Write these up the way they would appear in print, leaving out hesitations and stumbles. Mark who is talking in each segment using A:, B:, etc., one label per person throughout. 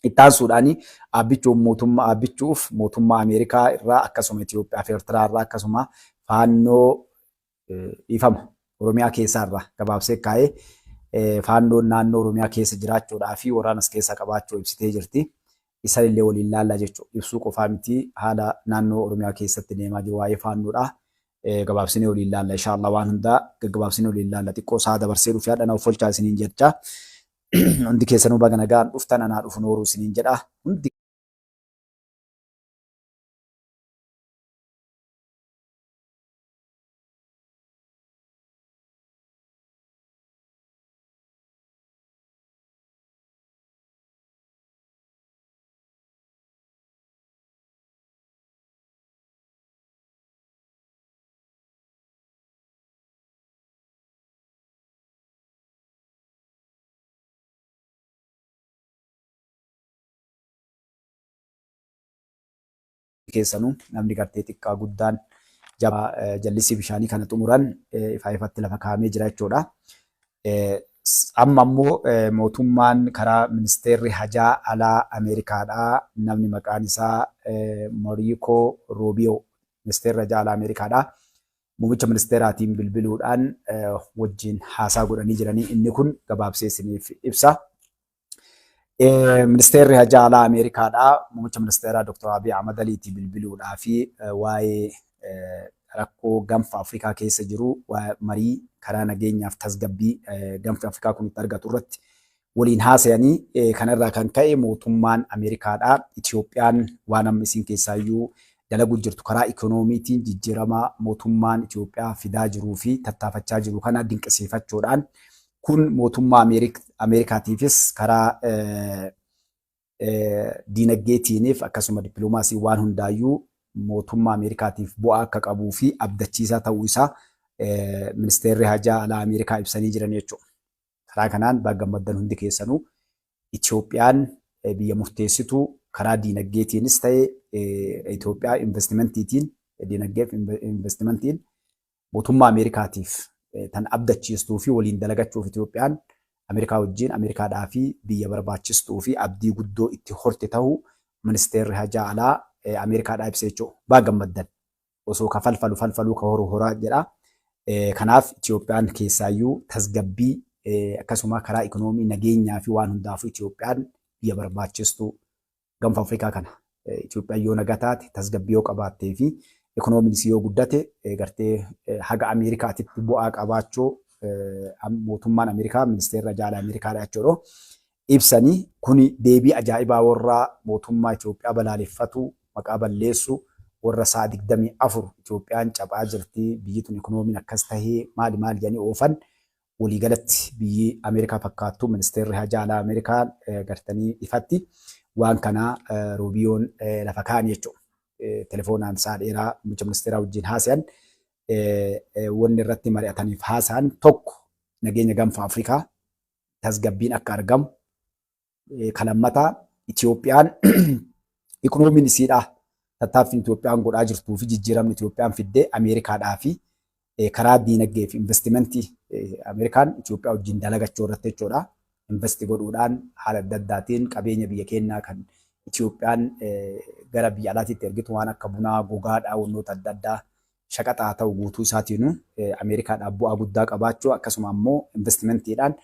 A: Itti aansuudhaan Aabbichuun mootummaa Aabbichuuf mootummaa Ameerikaa irraa akkasuma Itoophiyaa fi Eertiraa irraa akkasuma Faannoo dhiifama Oromiyaa keessaa irraa gabaabsee kaa'ee Faannoon naannoo Oromiyaa keessa jiraachuudhaa fi waraanas keessaa qabaachuu ibsitee jirti. Isanillee waliin laallaa jechuudha. Ibsuu qofaa miti haala naannoo Oromiyaa keessatti deemaa jiru waa'ee Faannoodha. Gabaabsinee waliin laalla inshaallah waan hundaa gaggabaabsinee waliin laalla xiqqoo isaa dabarsee dhufee hadha na offolchaa isiniin jecha. Hundi keessanuu baga nagaan dhuftan anaa dhufu nooruu isiniin jedha. Hundi keessanuu namni gartee xiqqaa guddaan jabaa jallisii bishaanii kana xumuran ifaa ifatti lafa kaa'amee jira jechuudha. Amma ammoo mootummaan karaa ministeerri hajaa alaa Ameerikaadhaa namni maqaan isaa Moriikoo Ruubiyoo ministeerri hajaa alaa Ameerikaadhaa Muummicha ministeeraatiin bilbiluudhaan wajjin haasaa godhanii jiranii inni kun gabaabsee isiniif ibsa. Ministeerri hajaa alaa Ameerikaadhaa muummicha ministeeraa Dr. Abiy Ahmad Aliitii bilbiluudhaa fi waa'ee rakkoo gaanfa Afrikaa keessa jiru marii karaa nageenyaaf tasgabbii gaanfi Afrikaa kun itti argatu irratti waliin haasayanii kanarraa kan ka'e mootummaan Ameerikaadhaa Itoophiyaan waan amma isin keessaayyuu dalaguu jirtu karaa ikoonomiitiin jijjiirama mootummaan Itoophiyaa fidaa jiruu fi tattaafachaa jiru kana dinqisiifachuudhaan kun mootummaa Ameerikaatiifis karaa diinagdeetiiniif akkasuma dippiloomaasii waan hundaayyuu mootummaa Ameerikaatiif bu'aa akka qabuu fi abdachiisaa ta'uu isaa ministeerri hajaa alaa Ameerikaa ibsanii jiran jechuudha. Karaa kanaan baga gammaddan hundi keessanuu Itoophiyaan biyya murteessituu karaa diinagdeetiinis ta'e Itoophiyaa investimentiitiin diinagdee fi investimentiin mootummaa Ameerikaatiif tan abdachiistuu fi waliin dalagachuuf Itoophiyaan Ameerikaa wajjin Ameerikaadhaa fi biyya barbaachistuu fi abdii guddoo itti horte ta'uu ministeerri hajaa alaa Ameerikaadhaa ibse jechuudha. Baga gammaddan. Osoo ka falfalu falfaluu ka horu horaa jedha. Kanaaf Itoophiyaan keessaayyuu tasgabbii akkasuma karaa ikoonoomii nageenyaa fi waan hundaafuu Itoophiyaan biyya barbaachistuu gaanfa Afrikaa kana Itoophiyaan yoo nagaa taate tasgabbii yoo qabaattee fi ikoonomiin isii yoo guddate gartee haga Ameerikaatitti bu'aa qabaachuu mootummaan Ameerikaa ministeerri hajaa alaa Ameerikaadha jechuudha. Ibsanii kuni deebii ajaa'ibaa warra mootummaa Itoophiyaa balaaleffatu maqaa balleessu warra sa'a 24 Itoophiyaan caphaa jirti biyyi tun ikonoomiin akkas tahee maali maali jedhanii oofan waliigalatti biyyi Ameerikaa fakkaattu ministeerri hajaa alaa Ameerikaa gartanii ifatti waan kana Ruubiyoon lafa kaa'an jechuudha. Telefoonaan sa'a dheeraa muummicha ministeeraa wajjin haasayan wanni irratti mari'ataniif haasa'an tokko nageenya gaanfa Afrikaa tasgabbiin akka argamu ka lammataa Itoophiyaan ikonoomiin isiidhaa tattaaffiin Itoophiyaan godhaa jirtuu fi jijjiiramni Itoophiyaan fiddee Ameerikaadhaa fi karaa diinagdee fi investimentii Ameerikaan Itoophiyaa wajjin dalagachuu irratti jechuudha. Investi godhuudhaan haala adda addaatiin qabeenya biyya keenyaa kan Itoophiyaan gara biyya alaatiitti ergitu waan akka bunaa, gogaadhaa, wantoota adda addaa shaqaxa haa ta'u guutuu isaatiinuu Ameerikaadhaaf bu'aa guddaa qabaachuu akkasuma ammoo investimentiidhaan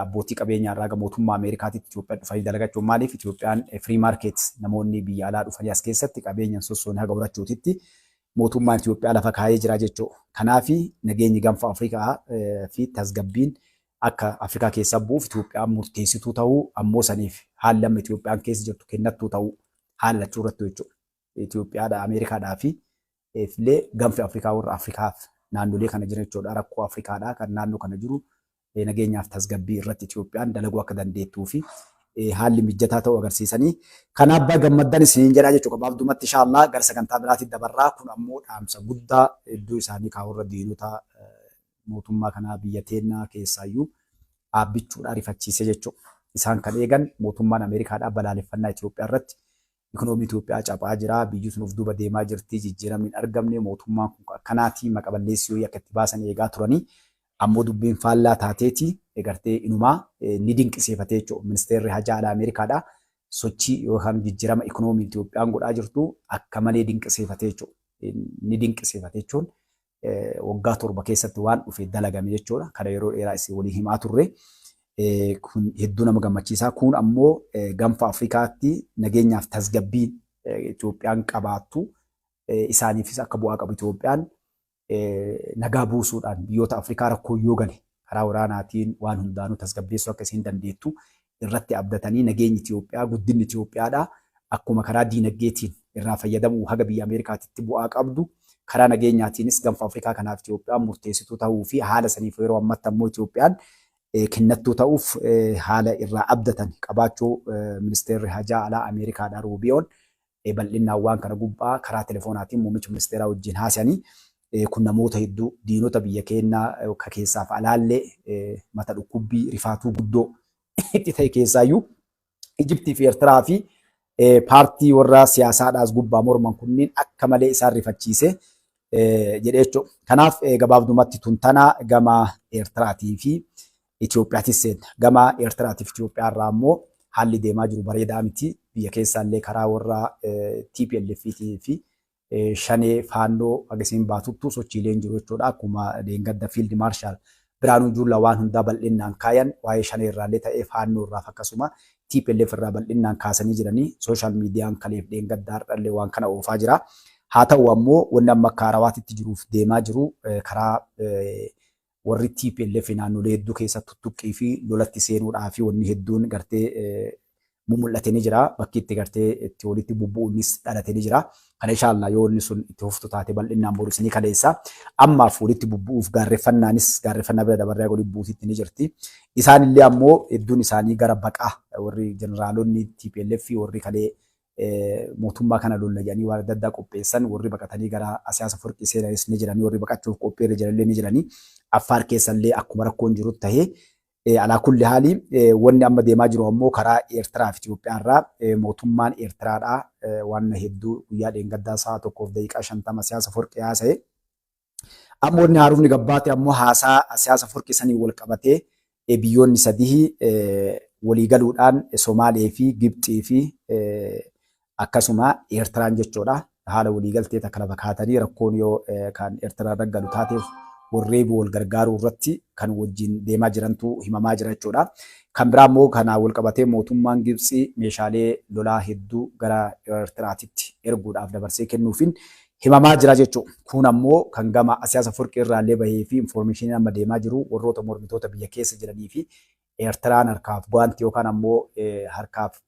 A: abbootii qabeenyaa irraa mootummaa Ameerikaatitti Itoophiyaa dhufanii dalagachuun maaliif Itoophiyaan free market namoonni biyya alaa dhufanii as keessatti qabeenya sossoon haga horachuutitti mootummaan Itoophiyaa lafa kaa'ee jira jechuudha. Kanaaf nageenyi gaanfa Afrikaa fi tasgabbiin akka Afrikaa keessa bu'uuf Itoophiyaan murteessituu ta'uu ammoo saniif haalli amma Itoophiyaan keessa jirtu kennattuu ta'uu haala lachuu irratti jechuudha. Itoophiyaadha Ameerikaadhaa fi illee gaanfi Afrikaa warra Afrikaaf naannolee kana jiran jechuudha. Rakkoo Afrikaadhaa kan naannoo kana jiru nageenyaaf tasgabbii irratti Itoophiyaan dalaguu akka dandeettuu fi haalli mijataa ta'uu agarsiisanii. Kanaaf baga gammaddan isiniin jedhaa jechuudha. Gabaabdumatti inshaallaa gara sagantaa biraatti dabarraa kun ammoo dhaamsa guddaa hedduu isaanii kaawwarra diinota mootummaa kanaa biyya teennaa keessaayyuu dhaabbichuudha rifachiise jechuudha. Isaan kan eegan mootummaan Ameerikaadhaa balaaleffannaa Itoophiyaa irratti Ikonoomii Itoophiyaa caphaa jira, biyyi sun of duuba deemaa jirti, jijjiiramni hin argamne, mootummaan kun akkanaati, maqa balleessii wayii akka itti baasan eegaa turanii. Ammoo dubbiin faallaa taateeti gartee inumaa ni dinqisiifate jechuudha. Ministeerri hajaa alaa Ameerikaadha. sochii yookaan jijjiirama ikoonoomii Itoophiyaan godhaa jirtu akka malee dinqisiifate jechuudha. Ni dinqisiifate jechuun waggaa 7 keessatti waan dhufe dalagame jechuudha. Kana yeroo dheeraa isin walii himaa turre. Kun hedduu nama gammachiisa. Kun ammoo gaanfa Afrikaatti nageenyaaf tasgabbiin Itoophiyaan qabaattu isaaniifis akka bu'aa qabu, Itoophiyaan nagaa buusuudhaan biyyoota Afrikaa rakkoo yoo gale karaa waraanaatiin waan hundaanuu tasgabbeessuu akka isiin dandeettu irratti abdatanii, nageenyi Itoophiyaa, guddinni Itoophiyaadha. Akkuma karaa diinagdeetiin irraa fayyadamuu haga biyya Ameerikaatitti bu'aa qabdu, karaa nageenyaatiinis gaanfa Afrikaa kanaaf Itoophiyaan murteessituu ta'uu fi haala saniif yeroo ammatti ammoo Itoophiyaan kennattuu ta'uuf haala irraa abdatan qabaachuu ministeerri hajaa alaa Ameerikaadha Ruubiyoon bal'innaan waan kana gubbaa karaa telefoonaatiin muummicha ministeeraa wajjin haasa'anii, kun namoota hedduu diinota biyya keenyaa ka keessaaf alaallee mata dhukkubbii rifaatuu guddoo itti ta'e, keessaayyuu Ijiptii fi Eertiraa fi paartii warra siyaasaadhaas gubbaa morman kunniin akka malee isaan rifachiise jedhee jechuudha. Kanaaf gabaabdumatti tun tana gama Eertiraatii fi Itoophiyaatis seenna. Gama Eertiraatii fi Itoophiyaa irraa immoo haalli deemaa jiru bareedaa miti. Biyya keessaallee karaa warra TPLF fi Shanee Faannoo agasiin baatuttu sochiileen jiru jechuudha. Akkuma deengadda Field Marshal Biraanuu Juullaa waan hundaa bal'innaan kaayan, waa'ee Shanee irraallee ta'ee Faannoo irraaf akkasuma TPLF irraa bal'innaan kaasanii jiranii, social miidiyaan kaleef dheengaddaa har'allee waan kana oofaa jira. Haa ta'u ammoo wanni amma akka haarawaatitti jiruuf deemaa jiru, karaa warri TPLF naannolee hedduu keessa tuttuqqii fi lolatti seenuudhaa fi wanni hedduun gartee mumul'ate ni jira. Bakki itti gartee itti walitti bubbu'uunis dhalate ni jira. Kana inshallah yoo wanni sun itti fuftu taate bal'innaan boru isinii kaleessa. Ammaaf walitti bubbu'uuf gaarreeffannaanis gaarreeffannaa bira dabarree walitti bu'uutitti ni jirti. Isaan illee ammoo hedduun isaanii gara baqaa, warri jeneraalonni TPLF warri kalee mootummaa kana lolla jedhanii waan adda addaa qopheessan, warri baqatanii gara siyaasa furqii seenanis ni jiranii, warri baqachuuf qophiirra jiranillee ni jiranii. Affaar keessallee akkuma rakkoon jiru tahee, alaa kulli haali wanni amma deemaa jiru ammoo karaa Eertiraa fi Itoophiyaa irraa mootummaan Eertiraadhaa waan hedduu guyyaa dheengaddaa sa'a 1:50 siyaasa furqii haasa'e. Amma wanni haarufni gabbaate ammoo haasaa siyaasa furqii sanii wal qabatee biyyoonni sadii walii galuudhaan, Somaalee fi Gibxii fi akkasuma Eertiraan jechuudha. Haala waliigaltee takka lafa kaatanii rakkoon yoo kan Eertiraa irra galu taateef warreebu wal gargaaruu irratti kan wajjin deemaa jirantu himamaa jira jechuudha. Kan biraa immoo kanaan wal qabatee mootummaan Gibxii meeshaalee lolaa hedduu gara Eertiraatitti erguudhaaf dabarsee kennuufiin himamaa jira jechuudha. Kun ammoo kan gama siyaasa furqii irraallee bahee fi informationiin amma deemaa jiru warroota mormitoota biyya keessa jiranii fi Eertiraan harkaaf gwaantii yookaan ammoo harkaaf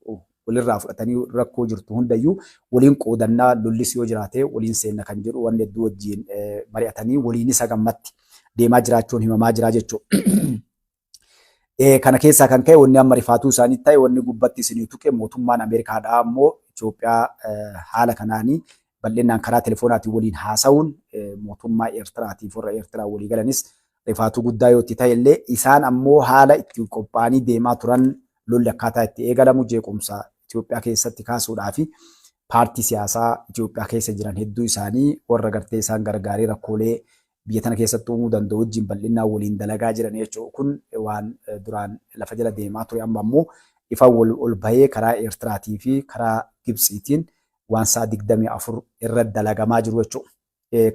A: walirraa fudhatanii rakkoo jirtu hundayyuu waliin qoodannaa, lollis yoo jiraate waliin seenna kan jedhu wanni hedduu wajjin mari'atanii waliinis hagammatti deemaa jiraachuun himamaa jira jechuudha. Kana keessaa kan ka'e wanni amma rifaatuu isaanii ta'e, wanni gubbatti isinii tuqe, mootummaan Ameerikaadhaa ammoo Itoophiyaa haala kanaanii bal'inaan karaa telefoonaatiin waliin haasa'uun mootummaa Eertiraatiif warra Eertiraa walii galanis rifaatuu guddaa yoo itti ta'e illee, isaan ammoo haala itti qophaa'anii deemaa turan, lolli akkaataa itti eegalamu jeequmsa Itoophiyaa keessatti kaasuudhaa fi paartii siyaasaa Itoophiyaa keessa jiran hedduu isaanii warra gartee isaan gargaaree rakkoolee biyya tana keessatti uumuu danda'u wajjin bal'inaan waliin dalagaa jiran jechuudha. Kun waan duraan lafa jala deemaa ture, amma ammoo ifa wal ol bahee karaa Eertiraatii fi karaa Gibxiitiin waan sa'a 24 irra dalagamaa jiru jechuudha.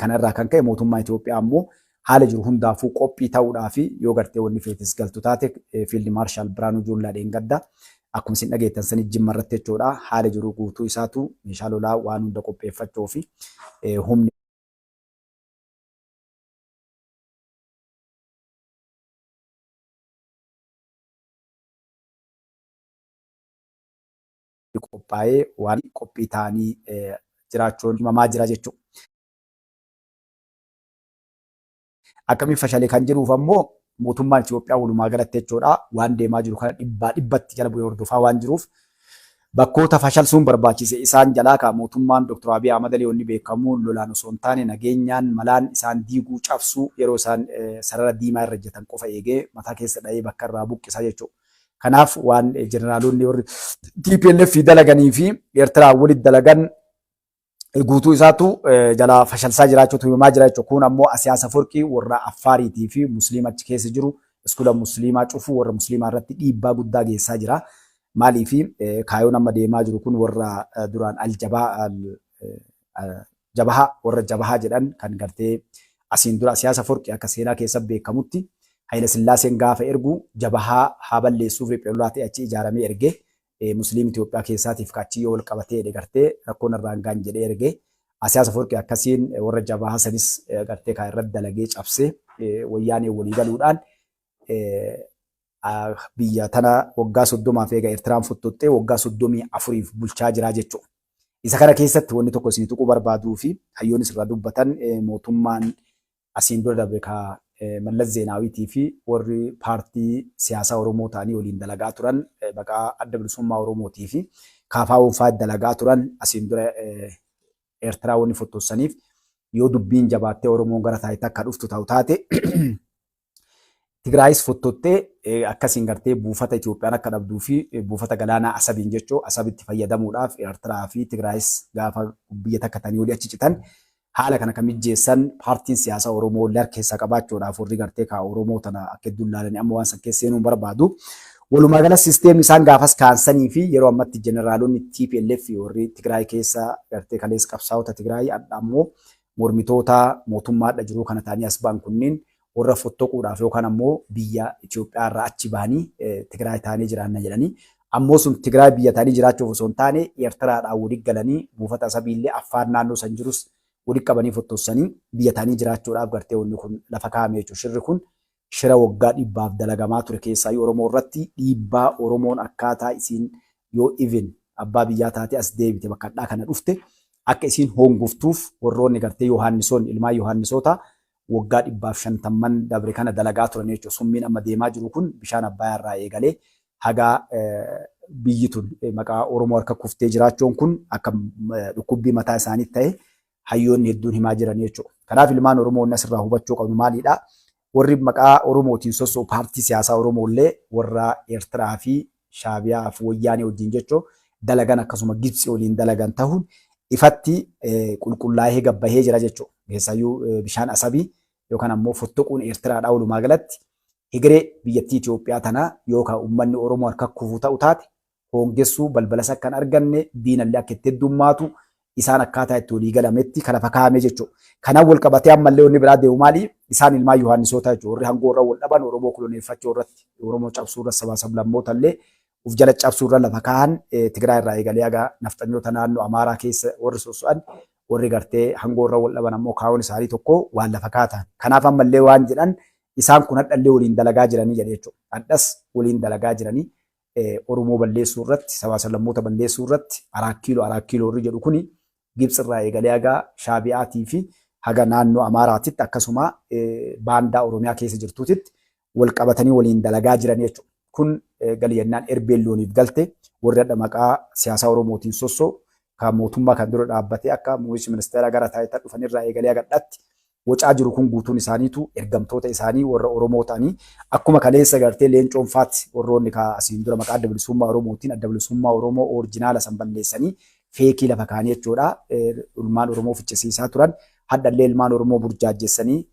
A: Kanarraa kan ka'e mootummaan Itoophiyaa ammoo haala jiru hundaafuu qophii ta'uudhaa fi yoo gartee wanni feetis galtu taate, Field Marshal Biraanuu Juullaa dheengadda akkuma isin dhageettan sani Jimma irratti jechuudha, haala jiru guutuu isaatu meeshaa lolaa waan hunda qopheeffachuu fi humni qophaa'ee waan qophii ta'anii jiraachuun himamaa jira jechuudha. Akkamiin fashalee kan jedhuuf ammoo mootummaan Itoophiyaa walumaa galatti jechuudha waan deemaa jiru kana dhibbaa dhibbatti jala bu'ee hordofaa waan jiruuf, bakkoota fashalsuun barbaachise isaan jalaa ka mootummaan Dr. Abiy Ahmad Ali wanni beekamu lolaan osoo hin taane nageenyaan malaan isaan diiguu, cabsuu, yeroo isaan sarara diimaa irra ejjetan qofa eegee mataa keessa dha'ee bakka irraa buqqisa jechuudha. Kanaaf waan jeneraalonni warri TPLF dalaganii fi Eertiraan walitti dalagan guutuu isaatu jala fashalsaa jiraachuutu himamaa jira jechuudha. Kun ammoo siyaasa furqii warra Affaariitii fi Musliima achi keessa jiru iskuula Musliimaa cufuu, warra Musliimaa irratti dhiibbaa guddaa geessaa jira. Maaliif kaayoon amma deemaa jiru kun warra duraan aljabaa jabahaa warra jabahaa jedhan kan gartee asiin dura siyaasa forqi akka seenaa keessa beekamutti Hayila Sillaaseen gaafa ergu jabahaa haa balleessuuf riphee lolaa ta'e achi ijaaramee erge. Musliim Itoophiyaa keessaatiif kaachii yoo wal qabatee jedhe gartee rakkoon irraan gaan jedhee erge. Asiyaas Aforqi akkasiin warra jabahaa sanis gartee kaa irratti dalagee cabsee wayyaanee walii galuudhaan biyya tana waggaa 30f eega Eertiraan fottoxxee waggaa 34f bulchaa jiraa jechuudha. Isa kana keessatti wanni tokko isin tuquu barbaaduu fi hayyoonnis irraa dubbatan, mootummaan asiin dura dabre ka Mallas Zeenaawiitii fi warri paartii siyaasaa Oromoo ta'anii waliin dalagaa turan, maqaa Adda Bilisummaa Oromootii fi KFO'n fa'aa dalagaa turan, asiin dura Eertiraa wanni fottossaniif yoo dubbiin jabaattee Oromoon gara taayitaa akka dhuftu ta'u taate Tigraayis fottottee akkasiin gartee buufata Itoophiyaan akka dhabduu fi buufata galaanaa Asabiin jechuu Asabitti fayyadamuudhaaf Eertiraa fi Tigraayis gaafa biyya takka tanii olii achi citan haala kana kan mijjeessan paartiin siyaasaa Oromoo illee harka keessaa qabaachuudhaaf warri gartee kaa Oromoo tana akka hedduun laalanii amma waan san keessa seenuu hin barbaadu. Walumaa gala sisteemni isaan gaafas kaansanii fi yeroo ammatti jeneraalonni TPLF warri Tigraay keessa gartee kaleessa qabsaa'ota Tigraay ammoo mormitoota mootummaadha jiruu kana ta'anii as ba'an kunniin warra fottoquudhaaf yookaan ammoo biyya Itoophiyaa irraa achi bahanii Tigraay taanee jiraanna jedhanii, ammoo sun Tigraay biyya ta'anii jiraachuuf osoo hin taane Eertiraadhaan wali galanii buufata Asabiillee Affaar naannoo san jirus wali qabanii fottossanii biyya ta'anii jiraachuudhaaf gartee wanni kun lafa kaa'ame jechuudha. Shirri kun shira waggaa dhibbaaf dalagamaa ture keessaayyuu Oromoo irratti dhiibbaa Oromoon akkaataa isiin yoo even abbaa biyyaa taatee as deebite bakka hadhaa kana dhufte akka isiin hoongoftuuf warroonni gartee Yohaannisoonni ilmaan Yohaannisoota waggaa dhibbaaf shantamman dabre kana dalagaa turan jechuudha. Summiin amma deemaa jiru kun bishaan Abbayaa irraa eegalee haga biyyi tun maqaa Oromoo harka kuftee jiraachuun kun akka dhukkubbii mataa isaanii ta'e hayyoonni hedduun himaa jiran jechuudha. Kanaaf ilmaan Oromoo inni asirraa hubachuu qabnu maalidha? Warri maqaa Oromootiin sosso'u paartii siyaasaa Oromoo illee warra Eertiraa fi Shaabiyaa fi Wayyaanee wajjin jechuu dalagan akkasuma Gibxi waliin dalagan ta'uun ifatti qulqullaa'ee gabbahee jira jechuudha. Keessaayyuu bishaan Asabii yookaan ammoo fottoquun Eertiraadhaa walumaa galatti hegeree biyyattii Itoophiyaa tana yookaan uummanni Oromoo harka kufu ta'u taate hoongessuu balbalas akka hin arganne diinallee akka itti heddummaatu isaan akkaataa itti walii galametti kan lafa kaa'ame jechuudha. Kanaan wal qabatee ammallee wanni biraa deemu maali? Isaan ilmaan Yohaannisoota jechuudha. Warri hangoo irra wal dhaban Oromoo koloneeffachuu irratti, Oromoo cabsuu irratti, sabaa sablammoota illee uf jala cabsuu irra lafa kaa'an. Tigraay irraa eegalee haga nafxanyoota naannoo Amaaraa keessa warri sosso'an warri gartee hangoo irra wal dhaban ammoo kaa'uun isaanii tokko waan lafa kaa'atan. Kanaaf ammallee waan jedhan isaan kun hadhallee waliin dalagaa jiranii jedhe jechuudha. Hadhas waliin dalagaa jiranii Oromoo balleessuu irratti, sabaa sablammoota balleessuu irratti Araat Kiiloo Araat Kiiloo warri jedhu kuni Gibxi irraa eegalee haga Shaabiyaatii fi haga naannoo Amaaraatitti akkasuma baandaa Oromiyaa keessa jirtuutitti wal qabatanii waliin dalagaa jiran jechuudha. Kun gali jennaan erbeen looniif galte. Warri hadha maqaa siyaasaa Oromootiin sossoo kan mootummaa kan dura dhaabbatee akka muummichi ministeeraa gara taayitaa dhufan irraa eegalee haga hadhaatti wacaa jiru kun guutuun isaaniitu ergamtoota isaanii warra Oromoo ta'anii akkuma kaleessa gartee Leencoon faatti warroonni ka asiin dura maqaa Adda Bilisummaa Oromootiin Adda Bilisummaa Oromoo oorjinaala san balleessanii feekii lafa kaanii jechuudha. Ilmaan Oromoo ficcisiisaa turan. Hadhallee ilmaan Oromoo burjaajessanii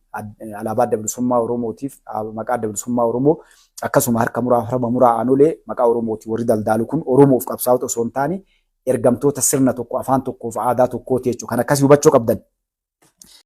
A: alaabaa Adda Bilisummaa Oromootiif maqaa Adda Bilisummaa Oromoo akkasuma harka muraa harma muraa aanolee maqaa Oromootiin warri daldaalu kun Oromoof qabsaa'ota osoo hin taane ergamtoota sirna tokko, afaan tokkoof aadaa tokkooti jechuudha. Kan akkasii hubachuu qabdan.